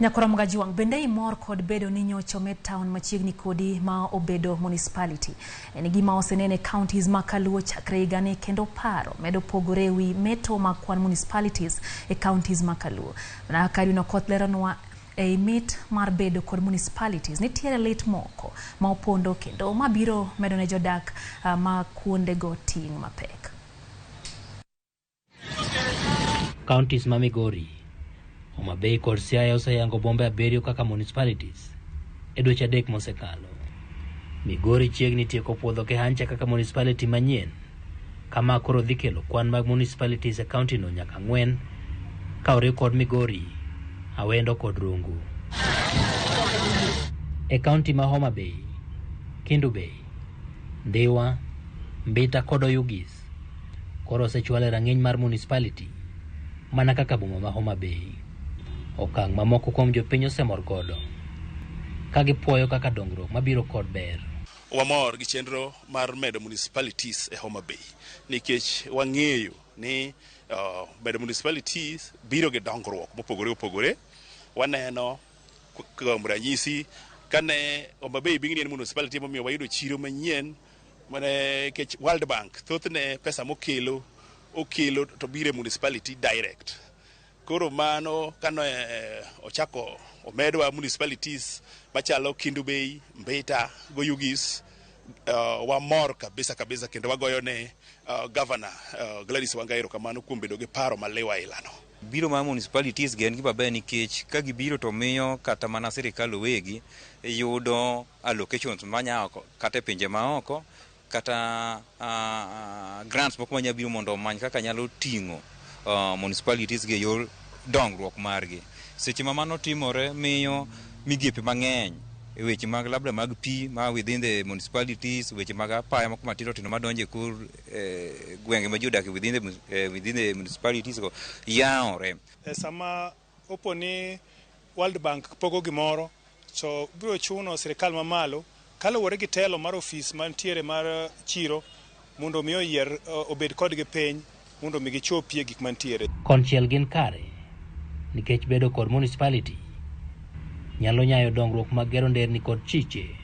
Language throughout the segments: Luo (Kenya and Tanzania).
Nyakoro Mgajuang, bende imor kod bedo ni nyocha omed town machiegni kodi ma obedo municipality. En gima osenene counties ma kaluo chakre higani kendo paro medo pogore ewi meto mag kwan municipalities e counties ma kaluo. Mana kaka Irene Okoth leronwa ei mit mar bedo kod municipalities nitiere lit moko ma opondo kendo mabiro medo ne jodak ma kuondego ting' mapek. Counties ma Migori, Homa Bay kod Siaya oseyango bombe 7 kaka municipalities e dweche 3 mosekalo. Migori chiegni tieko puodho Kehancha kaka municipality manyien, kama koro dhi kelo kwan mag municipalities e county no nyaka 4 ka oriw kod Migori, Awendo kod Rongo. E county ma Homa Bay, Kendu Bay, Ndhiwa, Mbita kod Oyugis koro osechwal e rang'iny mar municipality mana kaka boma ma Homa Bay. Okang' ma moko kuom jopiny osemor godo ka gipuoyo kaka dongruok mabiro kod ber. Wamor gi chenro mar medo municipalities e Homa Bay nikech wang'eyo ni medo municipalities biro gi dongruok mopogore opogore. Waneno kuom ranyisi kane Homa Bay bingni en municipality momiyo wayudo chiro manyien mane kech World Bank thothne pesa mokelo okelo to biro e municipality direct. Koro mano kane ochako omedwa municipalities machalo Kendu Bay, Mbita, Oyugis, wamor kabisa kabisa kendo wagoyo ne governor Gladys Wanga erokamano kuom bedo gi paro maliw ailano. Biro mar municipalities gi en gima ber nikech ka gibiro to miyo kata mana sirikal owegi yudo allocations manya oko kata e pinje maoko kata grants moko manya biro mondo omany kaka nyalo ting'o municipalities gi e yor dongruok margi. Seche ma mano timore miyo migepe mang'eny e weche mag labda mag pi ma within the municipalities, weche mag apaya moko matindo tindo madonjo e kor gwenge ma ji odak within the municipalities go yawore. Sama opo ni World Bank pogo gimoro to biro chuno sirikal mamalo kaluwore gi telo mar ofis mantiere mar chiro mondo mi oyier obed kodgi piny mondo mi gichopie gik mantiere. Konchiel gin kare nikech bedo kod municipality nyalo nyayo dongruok mag gero nderni kod chiche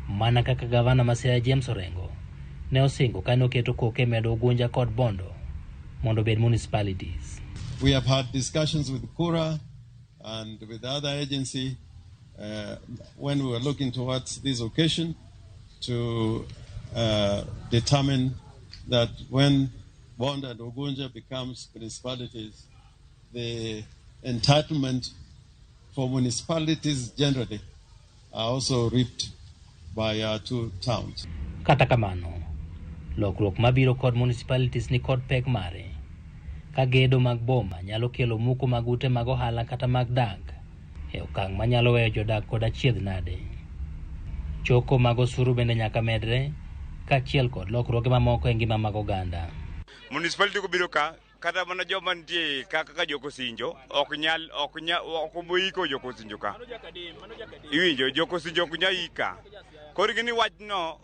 mana kaka gavana ma Siaya James Orengo ne osingo kane oketo koke medo Ugunja kod Bondo mondo obed municipalities. We have had discussions with KURA and with other agency when we were looking towards this occasion to determine that when Bondo and Ugunja becomes municipalities, the entitlement for municipalities generally are also reaped by our two towns. Kata kamano, lokruok mabiro kod municipalities ni kod pek mare. Ka gedo mag boma nyalo kelo muko mag ute mag ohala kata mag dak e okang' manyalo weyo jodak kod achiedh nade. Choko mag osuru bende nyaka medre kaachiel kod lokruoge mamoko e ngima mag oganda. Municipality kobiro ka kata mana joma nitie ka kaka jokosinjo ok nyal ok nyal ok oboiko jokosinjo ka. Iwinjo jokosinjo ok nyal ika. Koro gini wachno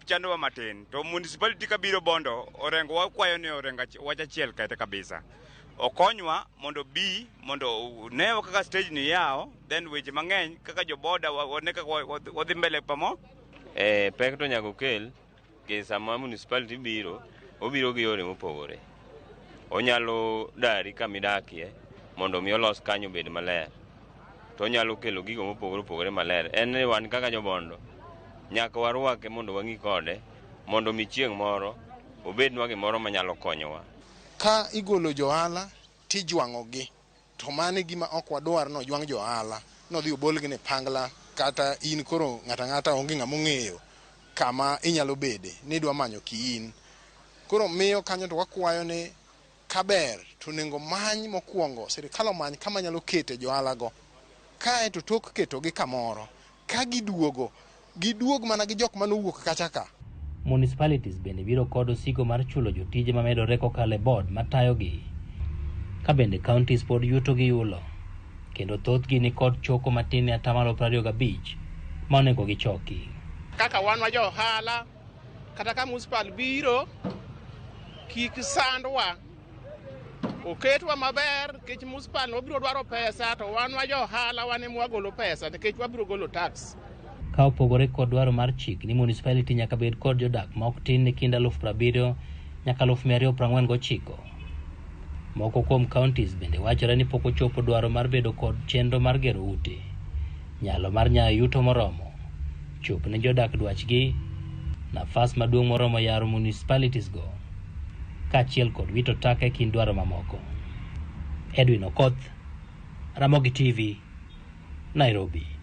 chandowa matin. To municipality kabiro Bondo Orengo wakwayo ni Orengo wach achiel kete kabisa. Okonywa mondo bi mondo ne kaka stage ni yawo then weche mang'eny kaka joboda wane kaka wadhi mbele pamo. Pek to nyaka okel ke sama municipality biro obiro gi yore mopogore. Onyalo dari kama idakie mondo mi olos kanyo obed maler. To onyalo kelo gigo mopogore opogore maler. En ni wan kaka jobondo nyaka warwake mondo wang'i kode mondo mi chieng' moro obednwa gimoro manyalo konyowa. Ka igolo johala tijwang'ogi to mano e gima ok wadwar no jwang' johala nodhi obolgi ne pangla kata in koro ng'ato ang'ata onge ng'ama ong'eyo kama inyalo bede ni idwa manyo kiin. Koro miyo kanyo to wakwayo ni kaber to onego many mokwongo sirikal omany kama nyalo kete johala go kae to tok ketogi kamoro ka giduogo giduog mana gi jok manowuok kacha ka. Municipalities bende biro kod osigo mar chulo jotije mamedore kokalo e board matayogi. Ka bende counties pod yuto gi yulo kendo thothgi ni kod choko matin e 25% ma onego gichoki. Kaka wan wa jo ohala kata ka municipal biro kik sandwa. Oketwa maber nikech municipal wabiro dwaro pesa to wan wa jo ohala wan ema wagolo pesa nikech wabiro golo tax. Ka opogore kod dwaro mar chik ni municipality nyaka bed kod jodak ma ok tin ne kind 70,000 nyaka 249,000. Moko kuom counties bende wachore ni pok ochopo dwaro mar bedo kod chenro mar gero ute, nyalo mar nyayo yuto moromo, chopo ne jodak dwachgi, nafas maduong' moromo yaro municipalities go, kaachiel kod wito taka e kind dwaro mamoko. Edwin Okoth, Ramogi TV, Nairobi.